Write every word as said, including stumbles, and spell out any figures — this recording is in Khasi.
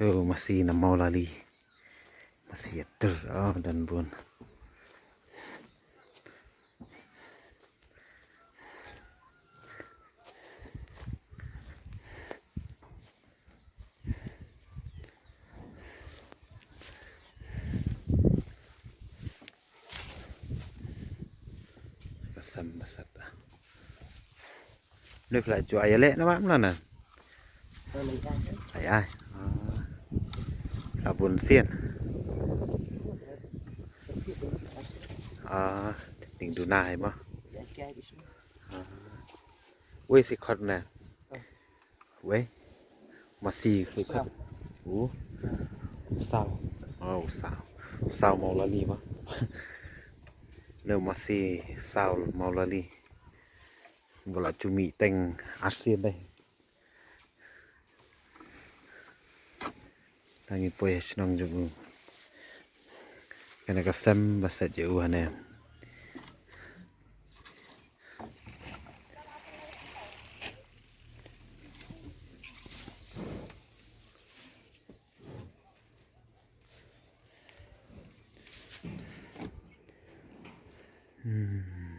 To masi na Mawlali. Masi atur, oh, don bun. Ka sem ba set. Nukla jua ya le na mam na na. Ai ai. Ah. Ka bun sien. Ah, ding duna ai ma. Ah. Wei si khot na. Wei. Masi khi khot. U. Saw. Oh, saw. Saw Mawlali ma. No masi saw Mawlali. Bula cumi teng arsien deh. Tangi poi shnong jong u. Kane ka sem ba set jong u hane. Hmm.